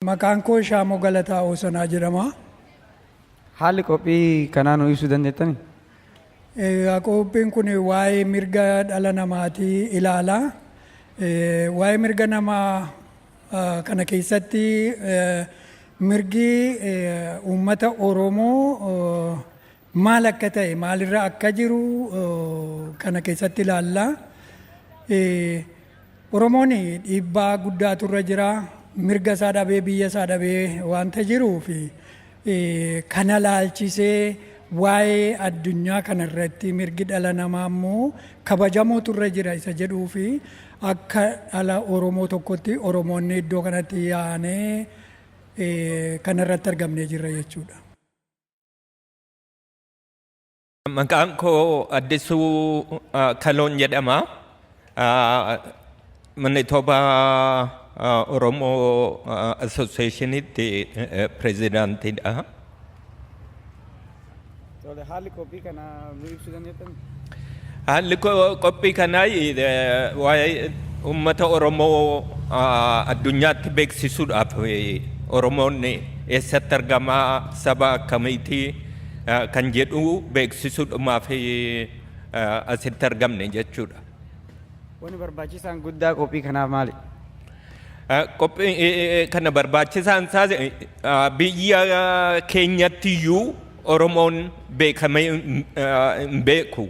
Maqaan koo Shaamoo Galataa Oosanaa jedhama. Haalli qophii kanaa nu ibsuu dandeettanii? Qophiin kun waa'ee mirga dhala namaatii ilaala. Waa'ee mirga namaa kana keessatti mirgi uummata Oromoo maal akka ta'e, maalirra akka jiru kana keessatti ilaalla. Oromoon dhiibbaa guddaatu irra jira. Mirga isaa dhabee, biyya isaa dhabee waanta jiruuf, kana laalchisee waa'ee addunyaa kana irratti mirgi dhala namaa immoo kabajamootu irra jira isa jedhuu fi akka dhala Oromoo tokkotti Oromoonni iddoo kanatti yaa'anii kana irratti argamnee jirra jechuudha. Maqaan koo Addisuu Kaloon jedhama. Manitoba Oromoo Associationitti pirezidaantiidha. Tole, haalli qophii kanaa nu ibsuu dandeettanii? Haalli qophii kanaa waa'ee uummata Oromoo addunyaatti beeksisuudhaaf, Oromoon eessatti argamaa, saba akkamiiti kan jedhu beeksisuudhumaaf asitti argamne jechuudha. Wanni barbaachisaan guddaa qophii kanaaf maali? Qophii kana barbaachisaan isaa biyya keenyatti iyyuu Oromoon beekamee hin beeku.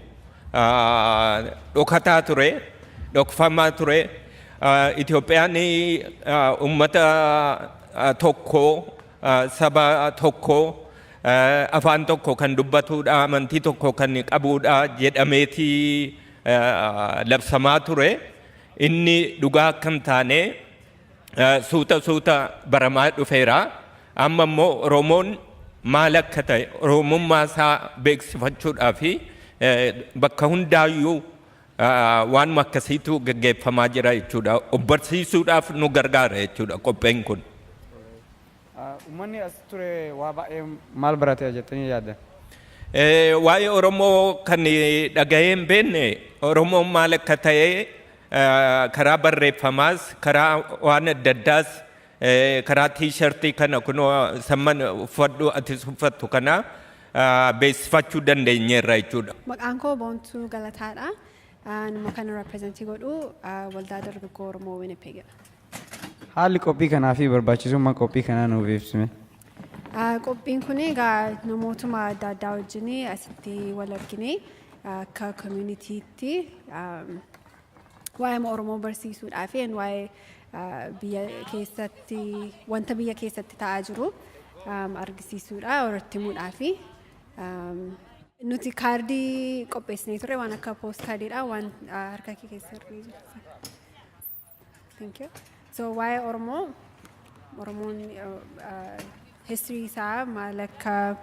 Dhokataa ture, dhokfamaa ture. Itoophiyaan uummata tokko, saba tokko, afaan tokko kan dubbatudha, amantii tokko kan qabudha jedhameeti labsamaa ture. Inni dhugaa akka hin taane suuta suuta baramaa dhufeera. Amma immoo Oromoon maal akka ta'e, Oromummaa isaa beeksifachuudhaa fi bakka hundaayyuu waanuma akkasiitu gaggeeffamaa jira jechuudha. Of barsiisuudhaaf nu gargaara jechuudha qopheen kun. Uummanni as ture waa baay'ee maal barate jettanii yaaddan? Waa'ee Oromoo kan dhagahee hin beekne, Oromoon maal akka ta'e karaa barreeffamaas, karaa waan adda addaas, karaa T-shirtii kana kunoo samman uffadhu atis uffattu kana beeksifachuu dandeenyeerra jechuudha. Maqaan koo Boontuu Galataadha. Nama kana represent godhu Waldaa Dargaggoo Oromoo Winnipegidha. Haalli qophii kanaa fi barbaachisummaa qophii kanaa nuuf ibsime. Qophiin kun egaa namootuma adda addaa wajjin asitti wal argine, akka communitytti waa'ee Oromoo barsiisuudhaa fi waa'ee biyya keessatti, wanta biyya keessatti ta'aa jiru argisiisuudha, irratti himuudhaa fi nuti kaardii qopheessinee ture, waan akka postcardiidha, waan harka kee keessa darbee jiru. Thank you. So waa'ee Oromoo, Oromoon history isaa maal akka,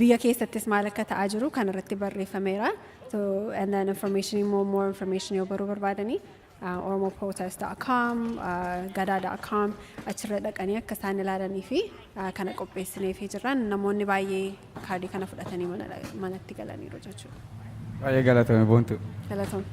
biyya keessattis maal akka ta'aa jiru kan irratti barreeffameera. So and then information immoo, more information yoo baruu barbaadanii, oromoprotest.com, gadaa.com achirra dhaqanii akka isaan ilaalanii fi kana qopheessineefii jirra. Namoonni baay'ee kaardii kana fudhatanii manatti galaniiru jechuudha. Baay'ee galatoomi, Boontuu. Galatoom.